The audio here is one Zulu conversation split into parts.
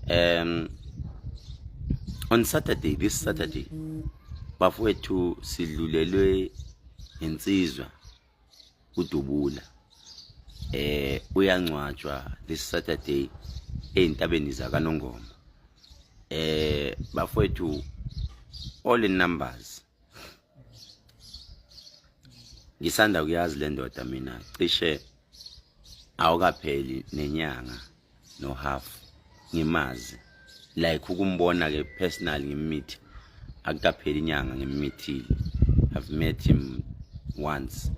On Saturday, this Saturday, bafowethu, sidlulelwe insizwa uDubula. Uyangcwatshwa this Saturday ezintabeni zakaNongoma. Bafowethu, all in numbers, ngisanda kuyazi le ndoda mina, cishe awukapheli nenyanga no half ngimazi, like ukumbona ke personal, ngimmeet, akukapheli inyanga ngimmeetile. I've met him once,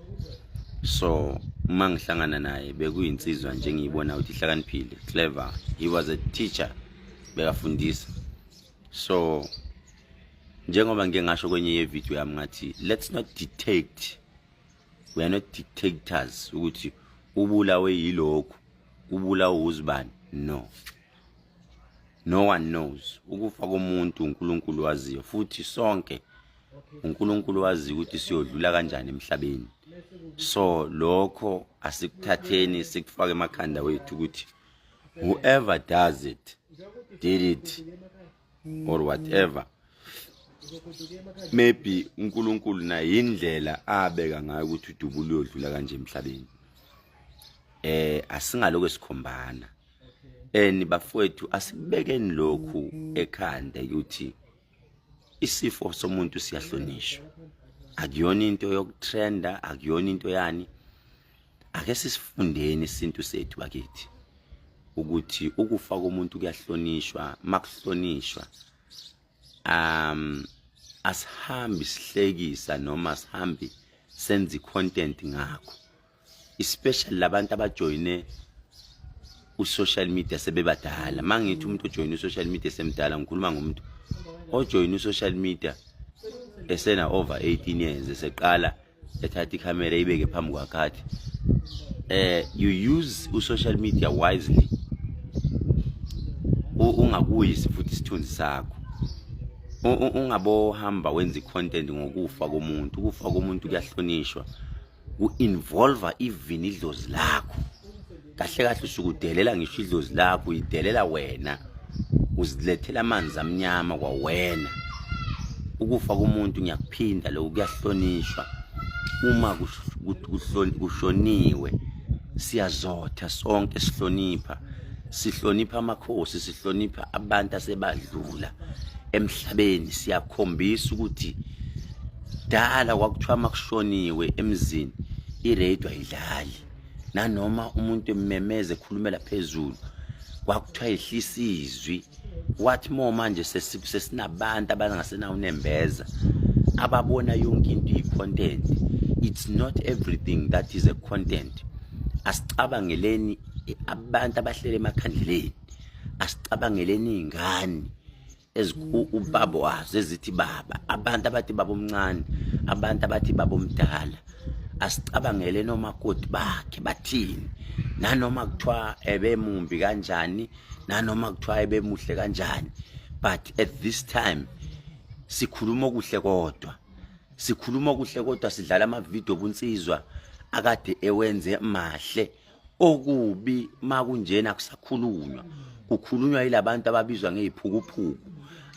so uma ngihlangana naye bekuyinsizwa nje ngiyibona ukuthi ihlakaniphile, clever. He was a teacher, bekafundisa. So njengoba ngike ngasho kwenye yevideo yami, ngathi let's not detect, we are not detectors ukuthi ubulawe yilokhu, ubulawe uzibani. No, no one knows. Ukufa komuntu uNkulunkulu waziyo, futhi sonke uNkulunkulu wazi ukuthi siyodlula kanjani emhlabeni. So lokho asikuthatheni sikufake emakhanda wethu ukuthi whoever does it, did it or whatever, maybe uNkulunkulu naye indlela abeka ngayo ukuthi uDubula uyodlula kanje emhlabeni. Asingaloko esikhombana eni bafowethu, asikubekeni lokhu ekhanda ukuthi isifo somuntu siyahlonishwa. Akuyona into yokutrenda, akuyona into yani. Ake sisifundeni isintu sethu bakithi ukuthi ukufa komuntu kuyahlonishwa. Makuhlonishwa, asihambi sihlekisa noma sihambi senze i-content ngakho, especially labantu abajoyine u-social media sebebadala. Mangithi umuntu ojoyine u-social media semdala, ngikhuluma ngomuntu ojoyine u-social media esena over 18 years, eseqala ethatha ikhamera ibeke phambi kwakhe. You use u-social media wisely, ungakuyisi futhi isithunzi sakho. Ungabohamba wenza i-content ngokufa komuntu. Ukufa komuntu kuyahlonishwa, ku-involve even idlozi lakho. Kahle kahle usuke udelela ngisho idlozi lakho, uyidelela wena, uzilethela amanzi amnyama kwawena. Ukufa komuntu, ngiyakuphinda lokhu, kuyahlonishwa. Uma kushoniwe siyazotha sonke, sihlonipha, sihlonipha amakhosi, sihlonipha abantu asebadlula emhlabeni. Siyakhombisa ukuthi dala kwakuthiwa makushoniwe emzini iradio ayidlali, nanoma umuntu ememeze ekhulumela phezulu kwakuthiwa yehlisa izwi. What more manje sesinabantu abangasenawo unembeza, ababona yonke into iyi-content. It's not everything that is a content. Asicabangeleni abantu abahlele emakhandleleni, asicabangeleni iy'ngane ubaba wazo ezithi baba, abantu abathi baba omncane, abantu abathi baba omdala. Asicabangele nomakoti bakhe bathini, nanoma kuthiwa ebemumbi kanjani, nanoma kuthiwa ebemuhle kanjani. But at this time sikhuluma okuhle kodwa, sikhuluma okuhle kodwa sidlala amavidiyo obunsizwa akade ewenze mahle. Okubi makunjena kusakhulunywa, kukhulunywa yilabantu ababizwa ngeziphukuphuku,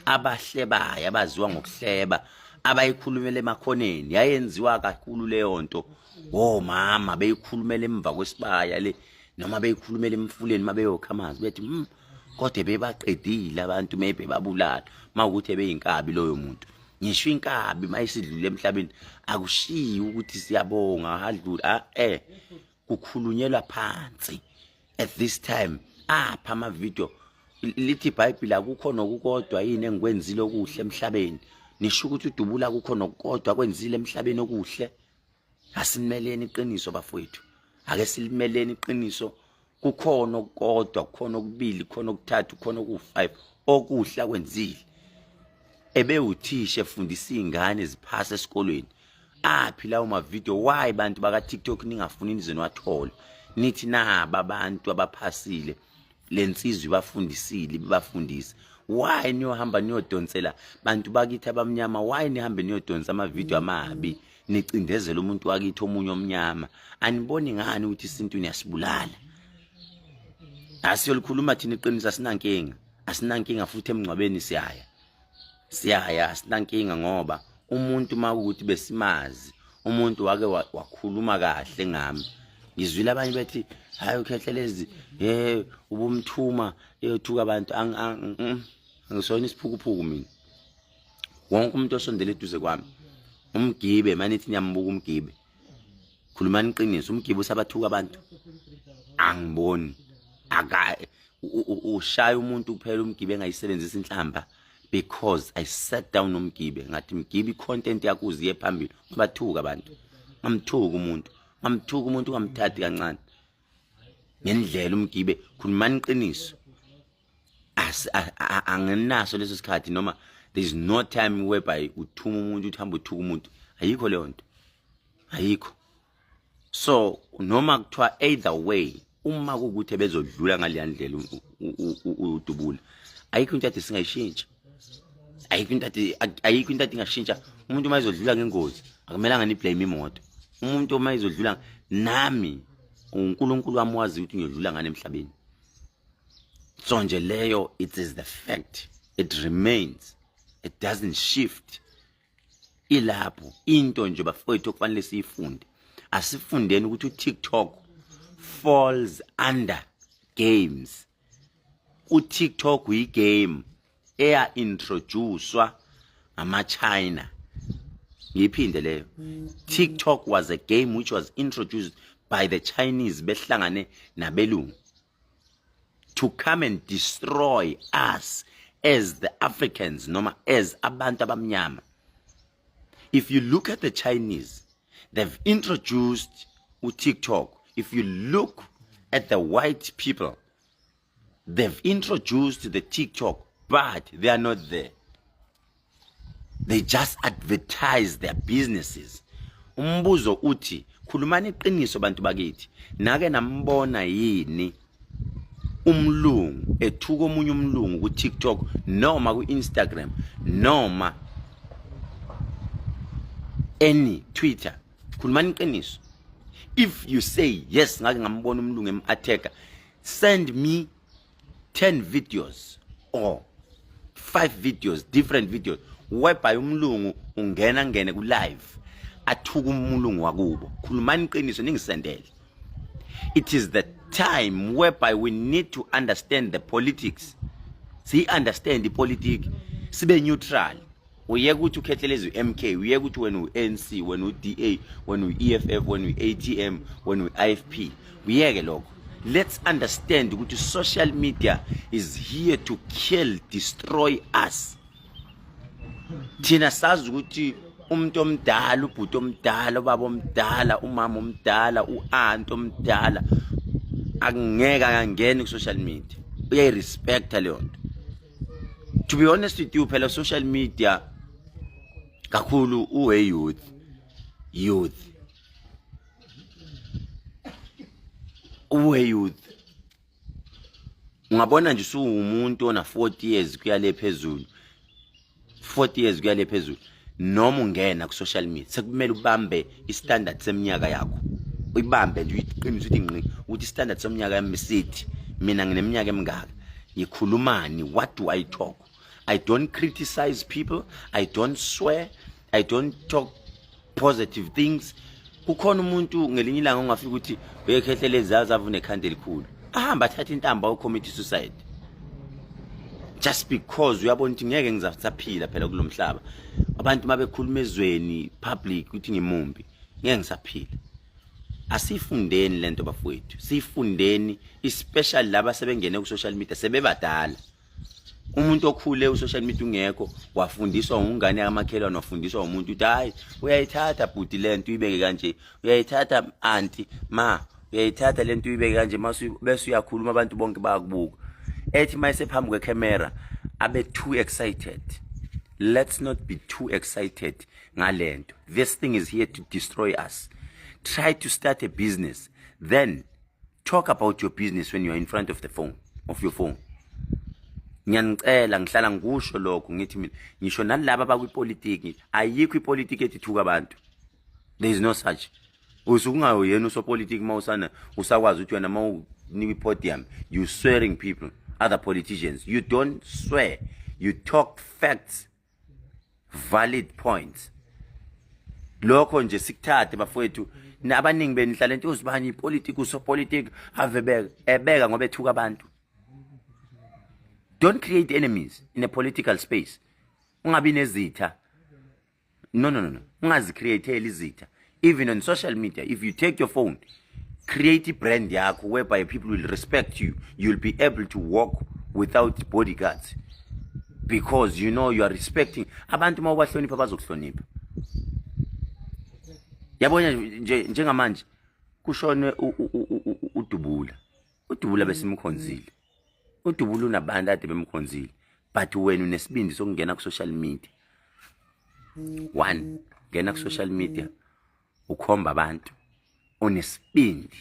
abahlebayo, abaziwa ngokuhleba, abayikhulumela emakhoneni. Yayenziwa kakhulu leyo nto, omama beyikhulumela emva kwesibaya le, noma beyikhulumela emfuleni mabeyokha amanzi, bethi kodwa bebaqedile abantu, maybe babulala mawukuthi ebeyinkabi loyo muntu. Ngisho inkabi mayisidlule emhlabeni akushiyi ukuthi siyabonga hadlula, ah kukhulunyelwa phansi. At this time apha ama video, lithi iBhayibheli akukho nokukodwa yini engikwenzile okuhle emhlabeni. Nisho ukuthi uDubula akukho nokukodwa kwenzile emhlabeni okuhle? Asimeleni iqiniso bafowethu, ake silimeleni iqiniso. Kukhona okukodwa, kukhona okubili, kukhona okuthathu, kukhona oku-5 okuhle akwenzile. Ebewuthisha, efundisa iy'ngane ziphasa esikolweni. Aphi lawo mavidiyo? Why bantu baka-TikTok ningafuni nize niwathole, nithi naba abantu abaphasile, le nsizwa ibafundisile, ibafundise? Why niyohamba niyodonsela bantu bakithi abamnyama? Why nihambe niyodonsa amavidiyo amabi, nicindezela umuntu wakithi omunye omnyama? Aniboni ngani ukuthi isintu niyasibulala? Asiyolikhuluma thina iqiniso, asinankinga. Asinankinga futhi emngcwabeni, siyaya, siyaya, asinankinga, ngoba umuntu makuwukuthi besimazi umuntu wake wakhuluma kahle ngami. Ngizwile abanye bethi, "Hayi, uKhehlelezi, ye ubumthuma eyothuka abantu." Angisona isiphukuphuku mina. Wonke umuntu osondele eduze kwami, umgibe manithi niyambuka umgibe, khulumani iqiniso, umgibe usabathuka abantu? Angiboni. Aka ushaya umuntu kuphela umgibe engayisebenzisa inhlamba, because I sat down nomgibe ngathi, "Mgibe, i-content yakho uziye phambili, ungabathuka abantu." Ngamthuka umuntu, ngamthuka umuntu, ungamthathi kancane ngendlela umgibe. Khulumani iqiniso, anginaso leso sikhathi, noma there is no time whereby uthuma umuntu uthi hamba uthuka umuntu. Ayikho leyo nto, ayikho. So noma kuthiwa, either way, uma kuwukuthi bezodlula ngaleya ndlela udubula, ayikho into ade singayishintsha, ayikho into ade, ayikho into ade ingashintsha. Umuntu uma ezodlula ngengozi, akumelanga ni-blame imoto. Umuntu uma ezodlula, nami uNkulunkulu wami wazi ukuthi ngiyodlula ngane emhlabeni. So nje leyo, it is the fact, it remains, it doesn't shift, ilapho into nje, bafowethu, okufanele siyifunde. Asifundeni ukuthi uTikTok falls under games. uTikTok uyigame eya introducewa ngama-China. Ngiyiphinde leyo: TikTok was a game which was introduced by the Chinese behlangane nabelungu to come and destroy us as the Africans, noma as abantu abamnyama. If you look at the Chinese, they've introduced uTikTok. If you look at the white people, they've introduced the TikTok, but they are not there. They just advertise their businesses. Umbuzo uthi, khulumani iqiniso bantu bakithi, nake nambona yini umlungu ethuka omunye umlungu ku-TikTok noma ku-Instagram noma any Twitter? Khulumani iqiniso. If you say yes, ngake ngambona umlungu em-attack, send me 10 videos or 5 videos, different videos, whereby umlungu ungena ngene ku live athuka umlungu wakubo. Khulumani iqiniso, ningisendele. It is the time whereby we need to understand the politics, siyi-understand ipolitiki, sibe neutral. Uyeke ukuthi uKhehlelezi u-MK, uyeke ukuthi wena u-ANC, wena u-DA, wena u-EFF, wena u-ATM, wena u-IFP, uyeke lokho. Let's understand ukuthi social media is here to kill, destroy us. Thina sazi ukuthi umuntu omdala, ubhuti omdala, ubaba omdala, umama omdala, u-anti omdala, akungeke angangeni ku-social media, uyayirespecta leyo nto. To be honest with you, phela social media kakhulu uwe youth, uwe youth. Ungabona nje usuwumuntu ona 40 years kuya le phezulu, 40 years kuya le phezulu, noma ungena ku social media, sekumele ubambe istandard seminyaka yakho, uyibambe nje, uyiqinise ukuthi ngqi, ukuthi istandard somnyaka yami sithi mina ngineminyaka emingaka, ngikhulumani, what do I talk? I don't criticize people, I don't swear, I don't talk positive things. Kukhona umuntu ngelinye ilanga ongafika ukuthi uyeKhehlelezi, azavu nekhanda elikhulu, ahamba athatha intambo ayocommit suicide, just because uyabona ukuthi ngeke ngizasaphila phela kulomhlaba. Abantu mabekhuluma ezweni public ukuthi ngimumbi, ngeke ngisaphila. Asifundeni lento bafowethu, sifundeni, especially laba sebengene ku social media sebebadala. Umuntu okhule u-social media ungekho, wafundiswa ungane kamakhelwane, wafundiswa umuntu ukuthi, "Hayi, uyayithatha bhuti lento uyibeke kanje, uyayithatha anti, ma uyayithatha lento uyibeke kanje." Bese uyakhuluma, abantu bonke bayakubuka. Ethi mayesephambi kwecamera abe too excited. Let's not be too excited ngalento. This thing is here to destroy us. Try to start a business, then talk about your business when you are in front of the phone, of your phone. Ngiyanicela, ngihlala ngikusho lokho, ngithi mina ngisho nalaba abakwipolitiki, ayikho ipolitiki ethi thuka abantu. There is no such. Usuke ungayena usopolitiki uma usana usakwazi ukuthi wena uma unikwa ipodium, you swearing people. other politicians. You don't swear, you talk facts, valid points. Lokho nje sikuthathe bafowethu, nabaningi benihlala into uzibani ipolitiki, usopolitiki ave beka ebeka ngoba ethuka abantu. Don't create enemies in a political space. Ungabi nezitha. No, no, no, no, ungazicreateli izitha. Even on social media, if you take your phone, create a brand yakho whereby people will respect you. You'll be able to walk without bodyguards because you know you are respecting abantu. Uma ubahlonipha, bazokuhlonipha. Yabona nje, njengamanje kushone uDubula. UDubula besimkhonzile. UDubula unabantu ade bemkhonzile, but wena unesibindi sokungena ku-social media. One, ngena ku-social media ukhomba abantu, unesibindi.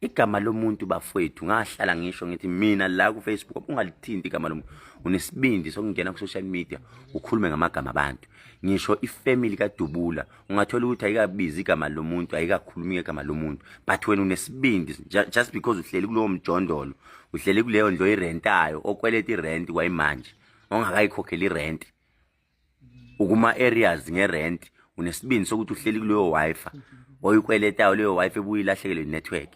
Igama lomuntu, bafowethu, ngahlala ngisho ngithi mina la ku-Facebook, ungalithinti igama lomuntu. Unesibindi sokungena ku-social media ukhulume ngamagama abantu. Ngisho ifamily kaDubula, ungathola ukuthi ayikabizi igama lomuntu, ayikakhulumi ngegama lomuntu, but wena unesibindi just because uhleli kulowo mjondolo, uhleli kuleyo ndlu oyirentayo, okweleta irent kwayimanje, ongakayikhokheli irent, ukuma areas ngerent. Unesibindi sokuthi uhleli kuleyo wifi oyikweletayo, leyo wifi ebuye ilahlekelwe network,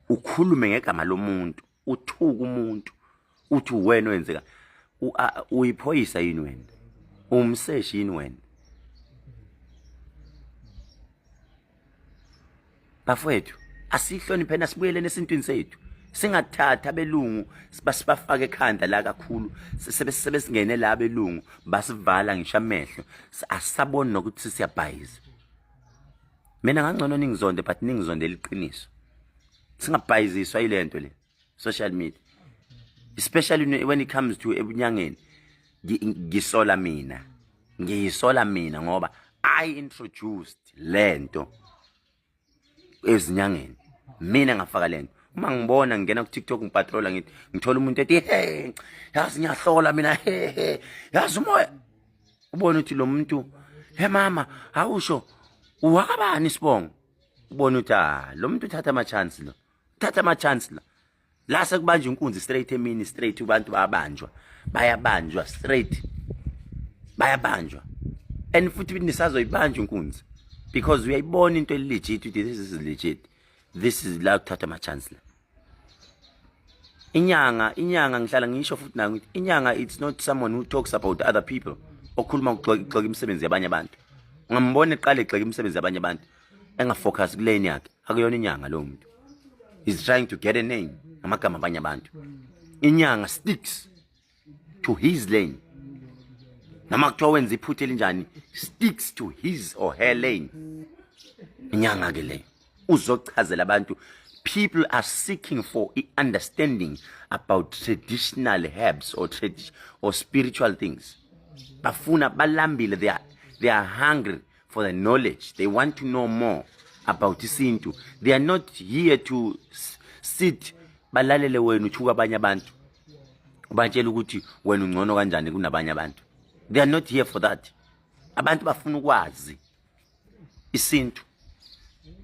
ukhulume ngegama lomuntu, uthuka umuntu, uthi wena wenzeka. Uyiphoyisa yini wena? Umseshi yini wena? Bafowethu, asihlonipheni, asibuyeleni esintwini sethu. Singathatha abelungu basibafake ekhanda la kakhulu. Sebesingene la abelungu, basivala ngisho amehlo, asisaboni nokuthi siyabhayiza. Mina ngangcono ningizonde, but ningizondela iqiniso. Singabhayiziswa yilento le social media, especially when it comes to ebunyangeni. Ngisola mina, ngiyisola mina ngoba I introduced lento ezinyangeni. Mina ngafaka lento. Uma ngibona ngingena ku TikTok, ngipatrola, ngithi ngithola umuntu ethi, "Hey, yazi ngiyahlola mina, he he, yazi umoya." Ubone ukuthi lo muntu, "He mama, awusho uwakabani isibongo?" Ubone ukuthi, ah, lo muntu uthatha ama chance, lo uthatha ama chance. La sekubanjwa inkunzi straight emini, straight abantu bayabanjwa, bayabanjwa straight, bayabanjwa. And futhi nisazoyibanjwa inkunzi because uyayibona into elegit, ukuthi this is legit, this is la kuthatha ama chance la. Inyanga, inyanga, ngihlala ngisho futhi nayo ngithi inyanga, it's not someone who talks about other people, okhuluma ukugxeka imisebenzi yabanye abantu. Ungambona eqala egxeka imisebenzi yabanye abantu, engafocus kulane yakhe, akuyona inyanga lowo muntu. He's trying to get a name ngamagama abanye abantu. Inyanga sticks to his lane, noma kuthiwa wenza iphutha elinjani, sticks to his or her lane. Inyanga ke leyo uzochazela abantu. People are seeking for i-understanding about traditional herbs or spiritual things. Bafuna, balambile, they are hungry for the knowledge. They want to know more about isintu. They are not here to sit balalele wena uthuka abanye abantu, ubatshela ukuthi wena ungcono kanjani kunabanye abantu. They are not here for that. Abantu bafuna ukwazi isintu.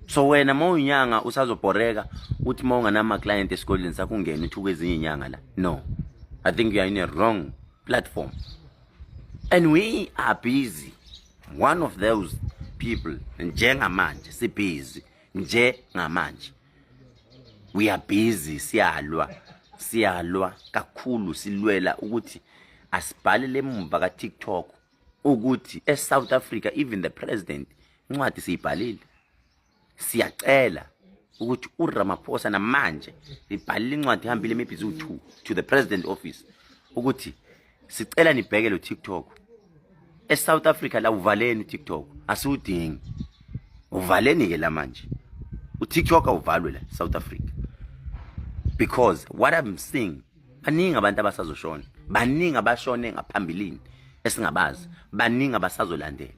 So wena uma uyinyanga usazobhoreka uthi uma unganama-client esikoleni sakho, ungene uthuke ezinye inyanga la. No, I think you are in a wrong platform and we are busy. One of those people, njengamanje sibhizi, njengamanje we are busy, siyalwa, siyalwa kakhulu, silwela ukuthi asibhalele emuva ka-TikTok ukuthi e-South Africa, even the president, incwadi siyibhalile, siyacela ukuthi uRamaphosa, namanje sibhalile incwadi, ihambile maybe ziwu-two to the president office, ukuthi sicela nibheke lo TikTok eSouth Africa la. Uvaleni uTikTok, asiwudingi, uvaleni ke la manje uTikTok, awuvalwe la South Africa, because what I'm seeing, baningi abantu abasazoshona, baningi abashone ngaphambilini esingabazi, baningi abasazolandela.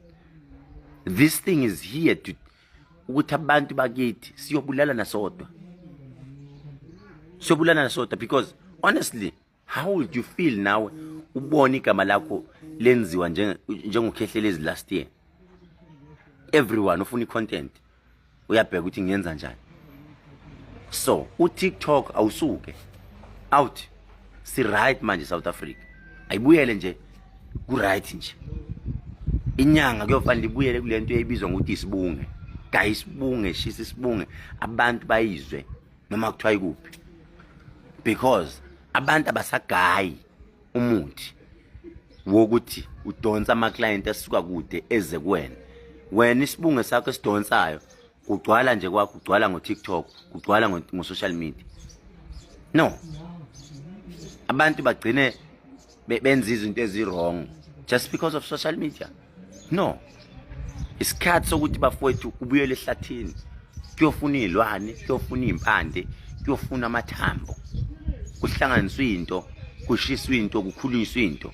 This thing is here to ukuthi abantu bakithi siyobulalana sodwa, siyobulalana sodwa, because honestly, how would you feel nawe ubone igama lakho lenziwa njengoKhehlelezi last year? Everyone ufuna i-content, uyabheka ukuthi ngiyenza njani. So uTikTok awusuke out. Si right manje South Africa. Ayibuyele nje ku right nje. Inyanga kuyofanele ibuyele kulento eyibizwa ngokuthi isibunge. Gayi isibunge, shisa isibunge, abantu bayizwe noma kuthiwa ikuphi. Because abantu abasagayi umuthi wokuthi udonsa ama-client asuka kude eze kuwena. Wena isibunge sakho esidonsayo kugcwala nje kwakho, kugcwala ngo-TikTok, kugcwala ngo-social media. No, abantu bagcine benza izinto ezi-wrong just because of social media. No, isikhathi sokuthi bafowethu kubuyele ehlathini, kuyofuna iy'lwane, kuyofuna iy'mpande, kuyofuna amathambo, kuhlanganiswe into, kushiswe into, kukhulunyiswe into,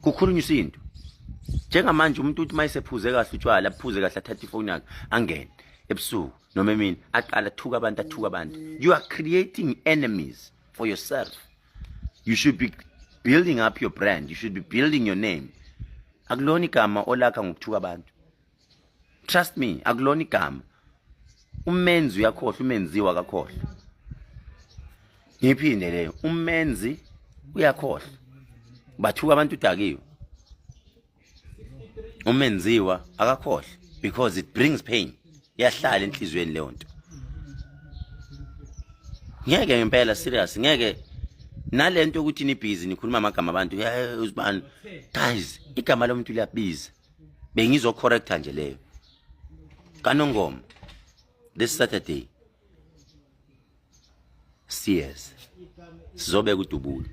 kukhulunyiswe into. Njengamanje umuntu uthi uma esephuze kahle utshwala, aphuze kahle, athathe ifoni yakhe, angene ebusuku noma emini, aqala athuka abantu, athuka abantu. You are creating enemies for yourself. You should be building up your brand, you should be building your name. Akulona igama olakha ngokuthuka abantu, trust me, akulona igama. Umenzi uyakhohlwa, umenziwa akakhohlwa. Ngiphinde leyo, umenzi uyakhohlwa, bathuka abantu udakiwe, umenziwa akakhohlwa, because it brings pain, iyahlala enhliziyweni leyo nto. Ngeke ngempela, serious, ngeke nalento ukuthi ni-busy nikhuluma amagama abantu, uzibani. Guys, igama lomuntu liyabiza. Bengizo-correcta nje leyo kanongoma. This Saturday siyeza, sizobeka udubulo.